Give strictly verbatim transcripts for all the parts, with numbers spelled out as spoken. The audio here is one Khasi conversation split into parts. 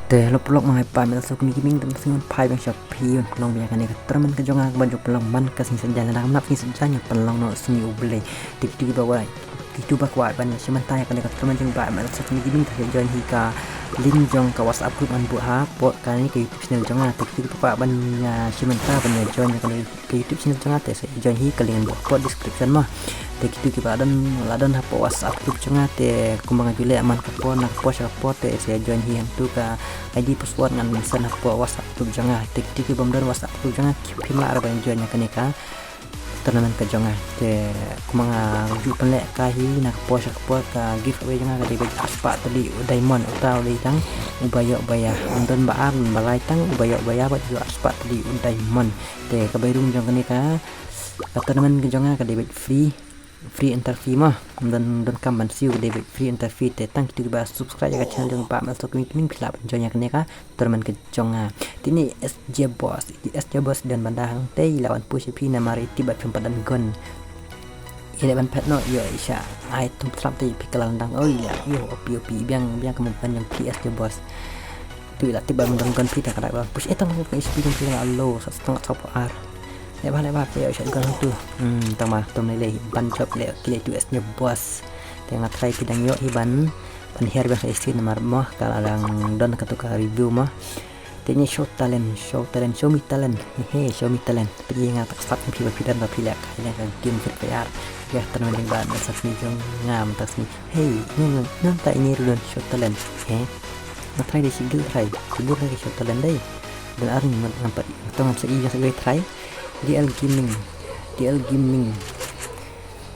Te lo pulok ma hai pa mel sok mi kiming tem sing pai bang shop pi un long bia kane ka tournament ka jong nga ban jop long man ka sing sejan na dang nap sing sejan ya pan long no sing u blei. Tik tik ba wai. Tik tik ba kwai ban shimanta ya kane ka tournament jong ba mel sok mi kiming ta join hi ka link jong ka WhatsApp group an bu ha por kane ka YouTube channel jong nga. Tik tik ba kwai ban ya shimanta ban ya join ya kane ka YouTube channel jong nga te sa join hi ka link ba por description ma. Te kitu kiba don la don hapoh WhatsApp group jong nga te kumba nga ju leh man ka por na ka por sha ka por te sa join hi hangtu ka ID password ngan send hapoh WhatsApp group jong nga. Te kitu kibym don WhatsApp group jong nga ki phim lah ra ban join ïa kane ka tournament ka jong nga. Te kumba nga ju pynleh ka hi na ka por sha ka por ka giveaway jong nga ka dei ba ju arspah tylli u diamond uta u dei tang uba ïoh ba ïa. Ym don ba ar ba lai tang uba ïoh ba ïa ba ju arspah tylli u diamond. Te ka bai rung jong kane ka ka tournament ka jong nga ka dei beit free, free entry fee ma. Don don kam ban siew ka dei beit free entry fee te tang kitu ba subscribe ïa ka channel jong ba mel sok mi kiming phi lah ban join ïa kane ka tournament ka jong nga. Te ini SJ Boss, SJ Boss don banda hang te la wan push phi namar iti ba phim pat don gun. Ïa ban phet no ïoh isha ai tum trap te phi ka lang dang oi ïa ïoh opi opi biang biang ka mumpan jong phi SJ Boss. Tu la tip ba don gun phi ta ka dak ban push eh tang ka HP jong phi la low sa setengah sop ar. Leh ba leh ba phi ïoh shotgun tu. Hmm tang ma tum lei lei ban jop leh ki leh tu SJ Boss. Te nga try phi dang ïoh hi ban ban her ban sa isin namar mo ka la dang don ka tu ka review mo. Te ini show talent, show talent, show me talent. He he show me talent. Phi nga tak sat phi ba phi dan ba phi leh ka ina ka game Free Fire. Ya tan ma ding ba na sat ni jong ngam tas ni. Hey, nun nun nun ta ini run show talent. He. Nga try dei shi gil try. Shi gil try show talent dei. Dan ar ni man nampak. Tong sa i sa i try. DL Gaming. DL Gaming.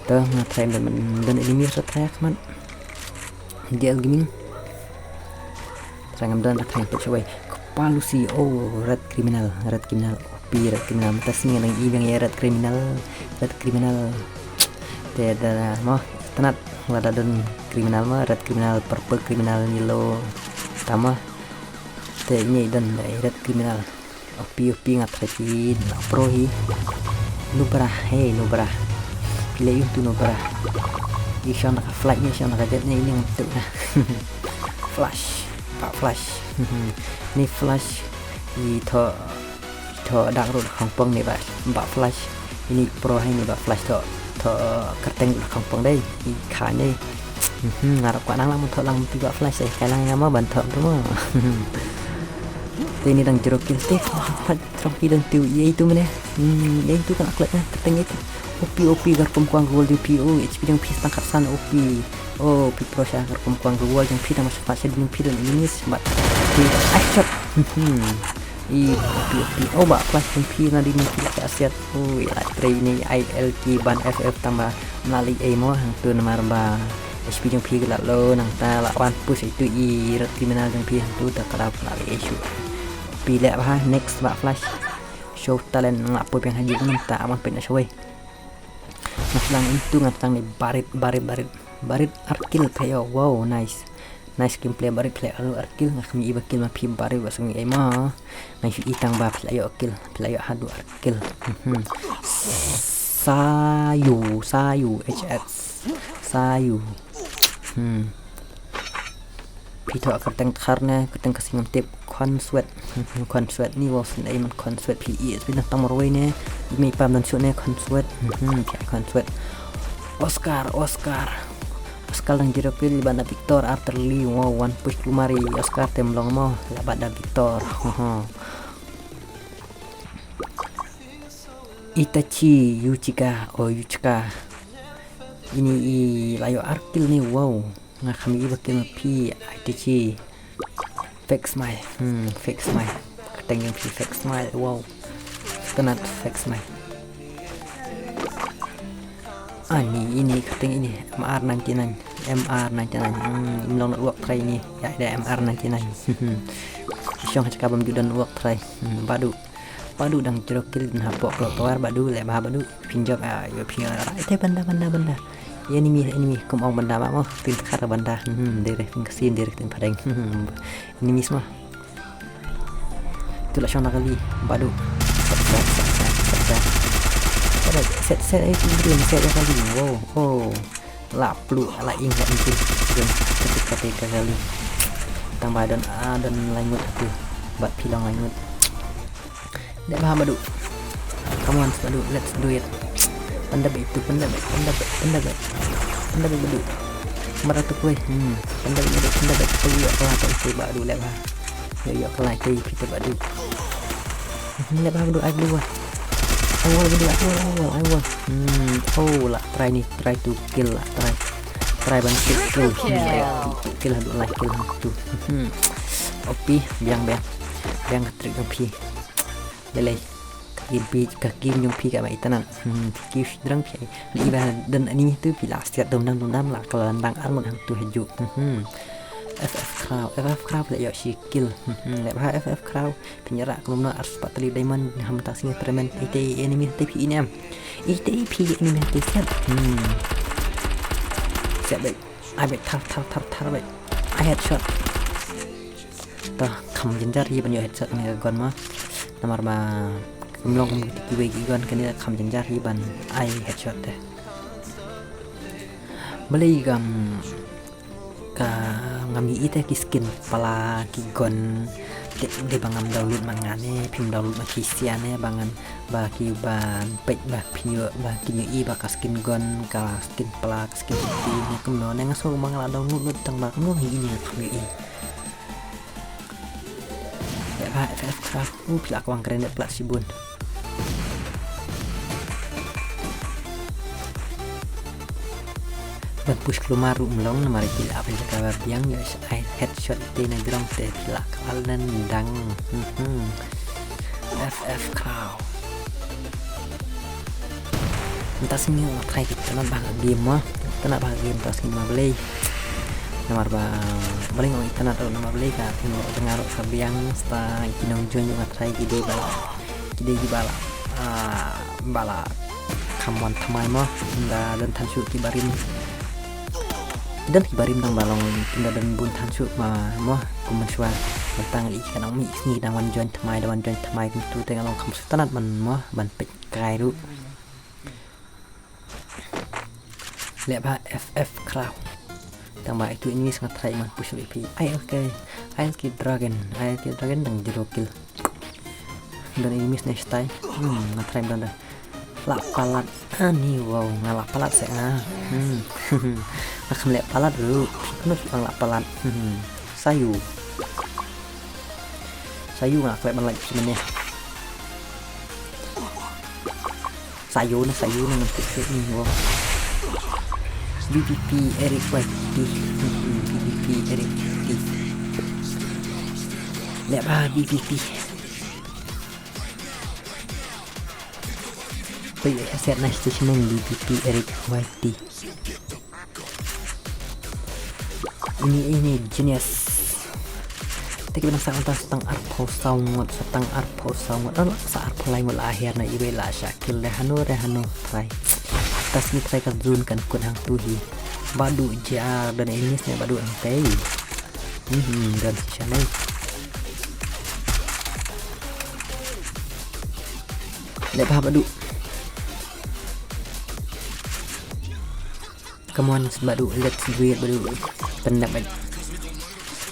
Tong nga try dan dan ini mi sa try khmat. DL Gaming. Try ngam dan try pet shawai. Kepala si oh red criminal, red criminal. Pi red criminal. Mata sini nang i biang ya red criminal. Red criminal. Te da mo tanat lada don criminal ma red criminal purple criminal yellow tama. Te ini don red criminal. Opi opi ngat try ki na pro hi. Nubra hey nubra. Pile yun tu nubra. Ishan ka flight ni ishan ka jet ni ini ngantuk na. Flash. Pak flash. Ni flash. I tho tho dak ru khong pong ni ba ba flash. Ini pro hai ni ba flash tho tho kerteng ru khong pong dei. I kha ni. Ngarap kwa nang lang tho lang ti ba flash eh kai lang ngama ban tho tu mo. Te ini dang jero kill te. Trophy dang tu ye itu mene. Hmm, ye itu kan aklet na kerteng itu. Opi opi gar pom kwang gol di pi o H P dang phi tang katsan opi. Oh, pi pro sha gar pom kwang gol dang phi tang mas pat sha ding phi dang ini sebat. Pi ai shot. Hmm. I opi opi. Oh, ba flash dang phi na ding phi ka asiat. Oh, ya trei ni I L T ban F F tang ba mlali ai mo hang tu namar ba H P dang phi la lo nang ta la wan push itu i rat criminal dang phi hang tu ta ka la mlali ai shu. Pi leh ba next ba flash. Show talent nga poi biang haji ngam ta amang pin na shawai. Nga slang into nga tang ni barit barit barit barit arkil player wow nice. Nice gameplay barit player alu arkil nga khmi iba kill ma phi barit ba sung ai ma. Nga shu itang ba phi ayo kill phi ayo hadu arkil. Sayu sayu H S sayu. Hmm. Phi thoh ka teng thar ne ka teng ka singam tip khon swet. Khon swet ni wow sien ai man khon swet phi i phi nang tang marwei ne. Mi pam dan shu ne khon swet. Phi khon swet. Oscar Oscar. Oscar dang jiro pil ban Victor Arthur Lee wow wan push kumari Oscar tem long mo la bad da Victor. Itachi Yuchika o Yuchika. Ini i layo arkil ni wow. Nga kham i bakil ma phi I T C. Fake smile. Hmm, fake smile. Kateng yang phi fake smile. Wow. Tenat fake smile. Ani ini kateng ini M R ninety nine. M R ninety nine. Hmm, imlong network try ini. Ya ada M R ninety nine. Isong cakap bam judan network try. Hmm, badu. Badu dang jero kill dang hapoh klo power badu le bah badu. Pinjok ah yo phi ra ite banda banda banda. Enemy enemy kum ong banda ma mo tin khar banda. Hmm dire pin kasin dire tin padeng. Hmm. Enemy semua. Tu la shong na kali badu. Set set ai tu dire set ya kali. Wow. Oh. La plu la ing la ing. Ketik ketik kali. Tang ba don, ah, don lai ngut tu. Bad phi long lai ngut. Dep ba Badu. Come on, Badu, let's do it. Pynda bad tu, pynda bad, pynda bad, pynda bad. Pynda bad Badu. Mara tu kuai. Hmm. Pynda bad Badu, pynda bad. Pynda bad Badu, lep ha. Yo, yo, kelai, kelai, phi tu Badu. Hmm, lep ha Badu, ai Badu. Ai wall Badu, ai wall, ai wall, ai wall. Hmm, oh, lah try ni, try to kill, lah try. Try ban kill, kill. Hmm, ayo, tu, tu kill, Badu, lah kill, tu. Hmm. O P, biang, biang. Biang ka trick jong phi. Lele. Ka game phi, ka game jong phi ka ba itynnad. Hmm, phi ki shynrang phi. Ni ba don ani tu phi la siat dum dam dum dam la ka la dang armut hangtu ha juk. Hmm. F F Crow, F F Crow phi la ïoh shi kill. Hmm, lep ha F F Crow. Phi ïa rak kumno arspah tylli diamond ha mynta sngi tremen. Ite enemy te phi inem. Ite phi enemy te siat. Hmm. Siat bad. Ai bad thar thar thar thar bad. Ai headshot. Toh, kham jynjar hi ban ïoh headshot kane ka gun ma. Namar ba kum long kum kiwei ki gun kane kham jynjar hi ban ai headshot te. Balei kam ka ngam ïohi te ki skin pala ki gun te, dei ba ngam download man nga ne, phim download ma ki sia ne, ba ngan ba ki ban peit ba phin ïoh ba kin ïohi ba ka skin gun, ka skin pala, ka skin ti ne kumno ne nga sngew ba nga la download lut tang ba kumno hi ne kham ïohi. Lep ha F F Crow. Uh, phi la kwah kren dep plat shibun. Ban push klumar ruh mlong namar ki la phi la ka ba biang ïa ai headshot te na jrong te phi la kwah nendang. Hmm. F F Crow. Mynta sngi nga try ki tynnat bha ka game mo. Tynnat bha ka game mynta sngi namar balei. Namar ba balei nga ong tynnat ruh namar balei ka tyngngoh jong nga ruh ka biang sta ki nongjoin nga try ki dei ba la. Ki dei ki ba la. Ah, ba la. Kham wan thymmai mo. Ynda don than shuh ki barim. Ki don ki barim tang ba long ynda don bun than shuh ma mo. Kum mynshuwa. Mynta nga ïohi ka nongmih sngi dang wan join thymmai, dang wan join thymmai kumtu te nga long kham sngewtynnat ban mo ban peit kai ruh. Lep ha F F Crow. Tang ba itu enemies nga try man push ïa phi. I L K. I L K Dragon. I L K Dragon dang zero kill. Don enemies next time. Hmm, nga try man da. La palat. Ani wow, nga la palat se nga. Hmm. Nga kham leh palat ruh. Kano shu la palat. Hmm. Sayu. Sayu nga klet ban like shu mane. Sayu na, sayu na ngan klet ni wo. V P P Eric Whitey. V P P Eric Whitey. Leh ba V P P. Pei set na station V P P Eric Whitey. Ini, ini genius. Te ki ban sa mynta sa tang arphew saw ngut, sa tang arphew saw ngut. Ala sa arphew lai ngut la aher na iwei la sha kill re hanu re hanu try. Tas ni try ka zone kan kut hangtu hi. Badu jar dan ini sne badu ang tei. Mhm, dan sisa nai. Leh ba badu. Come on, badu, let's do it, badu. Tendap badu.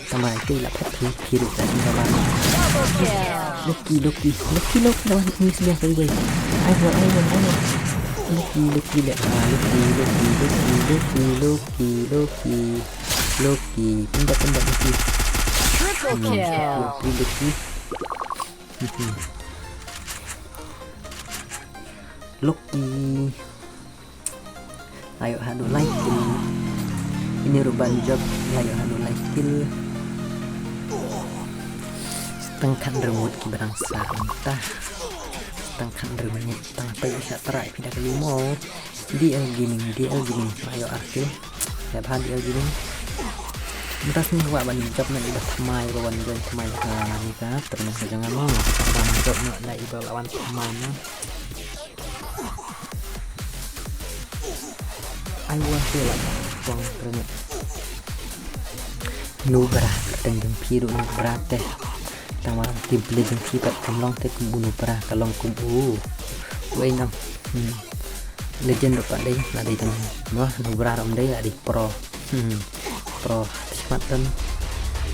Tama itu lah pet phi phi ruh kat ni kawan. Loki, Loki, Loki, Loki lawan ini sebelah tadi boy. Ayo, ayo, ayo. Loki, Loki, leh. Ah, Loki, Loki, Loki, Loki, Loki, Loki. Tendap, tendap, Loki. Triple kill. Loki, Loki. Ayo hadu lai kill. Ini ruh ban jop. Ayo hadu lai kill. Setengah renggut ki barang sa entah. Setengah renggut tang pai sa try pida kelimo. D L Gaming, D L Gaming. Ayo arkil. Dep ha D L Gaming. Entah sini wa ban jop na iba thamai ba wan join thamai ka ni ka. Terus ka jangan mau ban jop na iba lawan thamai na. I want to like strong grenade. Nubra, teng jong phi ruh nubra te. Tang ma team play jong phi pat kam long te kum u nubra ka long kum u. Wei nang. Hmm. Legend ruh pat dei, la dei tang. Noh nubra ruh dei la dei pro. Hmm. Pro. Smat dan.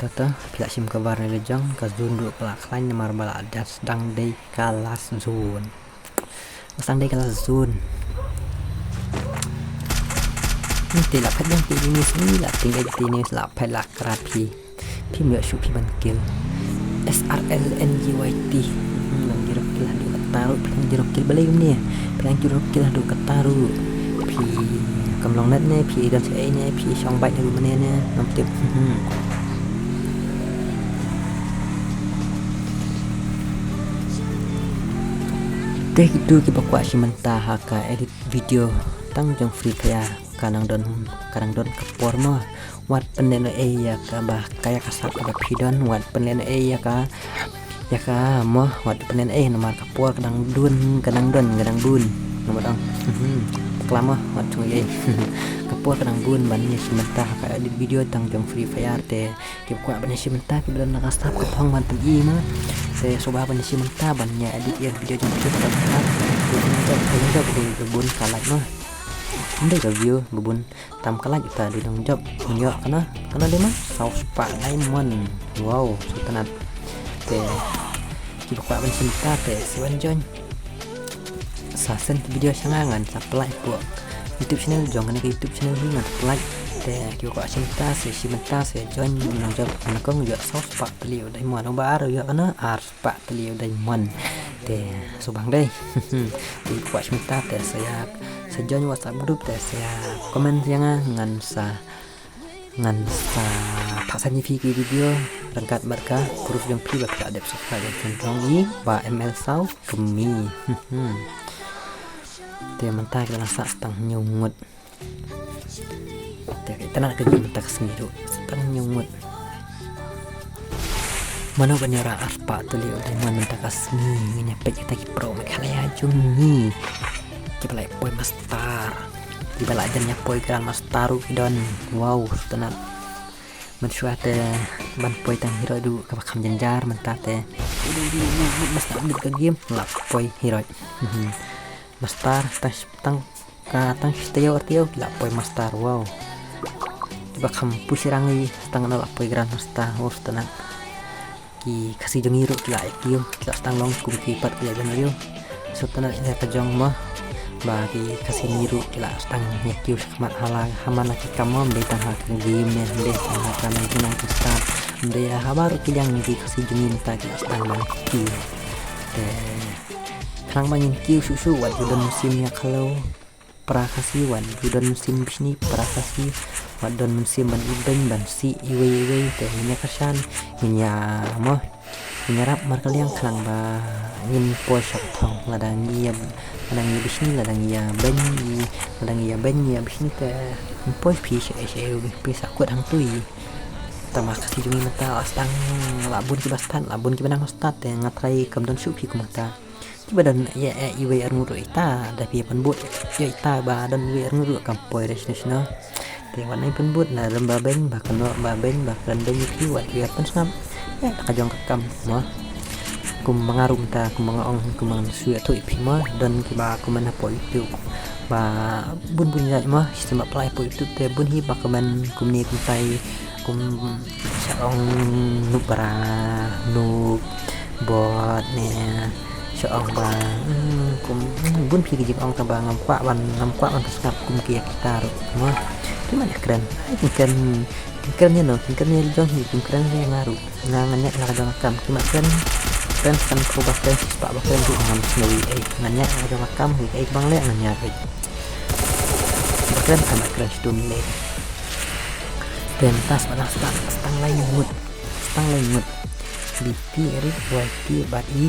Ta ta, phi lah shim cover ne la jong, ka zone ruh ka la khlaiñ namar ba la dang dei ka last zone. Sdang dei ka last zone. Ni te la phet jong te ni sni la ting eh te ni la phet la kra phi. Phi myo shu phi ban kill. S R L N G Y T. Hmm, lang jiro kill hadu kataru, phi lang jiro kill balai ni. Phi lang jiro kill hadu kataru. Phi kam long net ne, phi dan sa ne, phi shong bait hadu mane ne, nam tip. Hmm. Te kitu kiba kwah shim bynta ha ka edit video tang jong Free Fire ka nang don, ka nang don ka por mo. Wat pynlehnohei ïa kaba ka ïa ka sap kaba phi don, wat pynlehnohei ïa ka, ïa ka mo, wat pynlehnohei namar ka por ka dang dun, ka dang don, ka dang bun. Namar dang. Mhm. Klam mo, wat chung ei. Ka por ka dang bun ban ïa shim bynta ha ka edit video tang jong Free Fire te. Kiba kwah ban ïa shim bynta kiba don la ka sap ka phong ban pyni ma. Te sngewbha ban ïa shim bynta ban ïa edit ïa video jong phi ban sap. Te jong jong jong jong bun ka like ma. Ym dei ka view ba bun tam ka like ta dei jong jong. Mun ïoh kana kana dei ma. Saw spah diamond. Wow, sultanat. Te kiba kwah ban shim bynta te sa wan join. Sa send video sha nga ngan sa pynlait pok YouTube channel jong kane ka YouTube channel hi ngan pynlait. Te kiba kwah shim bynta sa shim bynta sa join nang jop nang kong jop saw spah tylli u diamond, uba ar ïoh kana ar spah tylli u diamond. Te sngewbha dei. Te kiba kwah shim bynta te sa ïa sa join WhatsApp group te sa ïa comment ïa nga ngan sa Ngan sa phah sani phi ki video ryngkat bad ka proof jong phi ba phi la dep subscribe ïa ka channel jong i Bah M L Saw Kmie. Te mynta ki la sah stang hynñiew ngut. Te ka itynnad ka jong mynta ka sngi ruh stang hynñiew ngut. Mano ban ïoh ra arspah tylli u diamond mynta ka sngi, ngin ïa peit kita ki pro Meghalaya jong ngi. Kiba la poi master. Kiba la jan ïa poi grandmaster ruh ki don. Wow, sngewtynnat. Mynshuwa te ban poi tang hero ruh kaba kham jynjar mynta te. Udah udah udah master mid ka game la poi hero. Master tang tang ka tang taïew ar taïew la poi master, wow. Kiba kham push rank i tang na la poi grandmaster, wow, sngewtynnat. Ki Khasi jong ngi ruh ki la ïa kiew, ki la sdang long kum ki pat ki la ïa don ruh. Sngewtynnat ïa ka jong mo ba ki Khasi jong ngi ruh ki la sdang ïa kiew shakhmat ha la ha man la ki kam mo, ym dei tang ha ka game ne, ym dei tang ha ka nang ki nang ki start, ym dei ha baroh ki liang ki Khasi jong ngi mynta ki la sdang ban kiew. Te khnang ba ngin kiew shuh shuh wat ju don mynsiem ïa khaloo. Para Khasi wat ju don mynsiem bishni, para Khasi wat don mynsiem ban ibeiñ ban sih iwei iwei, te ngin ïa kyrshan, ngin ïa mo, ngin ïarap markylliang khnang ba ngin poi sha ka thong, lada ngi ïa, lada ngi ïa bishni, lada ngi ïa beiñ, lada ngi ïa beiñ ngi ïa bishni te ngin poi phi sha sha phi sa kut hangtei. Tang ma Khasi jong ngi mynta la sdang la bun kiba start, la bun kiba nang start te nga trai kam don shuh phi kumta. Kiba don ïa, ïa iwei arngut ruh ita, da phi pynbud ïa ita ba don iwei arngut ruh kam poi re shano shano. Te wat nang pynbud na lem ba beiñ ba kynnoh ba beiñ ba kren beiñ ïa phi wat ïa pynsngap. Ïa ka jong ka kam mo. Kum ba nga ruh mynta kum ba nga ong kum ba nga shu ïathuh ïa phi mo, don kiba comment hapoh YouTube ba bun bun ïa mo, shisha ba pynlait hapoh YouTube te bun hi ba comment kumne kumtai. Kum sha ong noob bra, noob bot ne sha ong ba, hmm, kum, hmm, bun phi ki jingong kaba ngam kwah ban, ngam kwah ban sngap kum ki ïa kita ruh mo. Ki man ïa kren, ai kin kren, kin kren ïa no, kin kren ïa jong hi, kin kren ïa nga ruh. Nga ngan ïa la ka jong ka kam, ki man kren, kren kan ko ba kren spah ba kren ruh ngam sngew ei, ngan ïa la ka jong ka kam hi, ei bang leh ngan ïa ei. Ba kren kan ba kren stum leh. Pentas ba dang start, stang lai ngut. Stang lai ngut. B P Eric Y T bad i.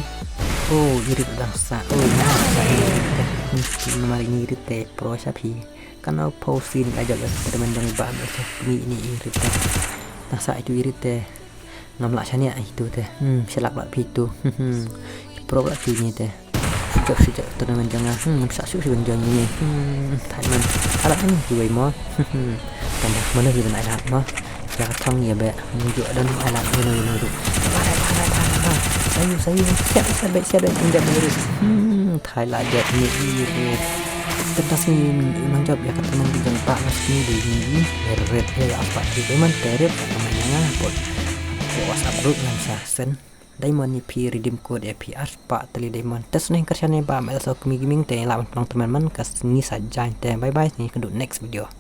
Oh, Eric dang sa. Oh, na sa Eric. Namar ini Eric te pro sha phi. Kan ap pau sien ka jop ïa ka tournament jong i Bah Melso Kmie ini i rit te. Nang sa itu i rit te. Ngam lah shaniah itu te. Hmm, shalak lah phi itu. Hmm. Pro lah phi ini te. Shu jop shu jop tournament jong nga. Hmm, ngam sa shu shu ban join ini. Hmm, thait man. Alah ini ki wei mo. Hmm. Kan dah mana ki ban ai lad mo. Ïa ka thong ïa beh. Ngi ju don ai lad ïa no ïa no ruh. Sayu sayu. Siap siap beh siap beh. Injap beh ruh. Hmm, thait lah jop ini i rit. Tyntas ngi nang jop ïa ka tnang ki jong Bah Melso Kmie dei ngi i rit ïa ka spah tylli diamond te rit ka man ïa nga bot. Ko WhatsApp group ngan sa send diamond ïa phi redeem code ïa phi ar spah tylli diamond. Te sngewbha kyrshan ïa Bah Melso Kmie Gaming te lah ban pynlong tymmen man ka sngi Saitjaiñ te. Bye bye, ngi kynduh next video.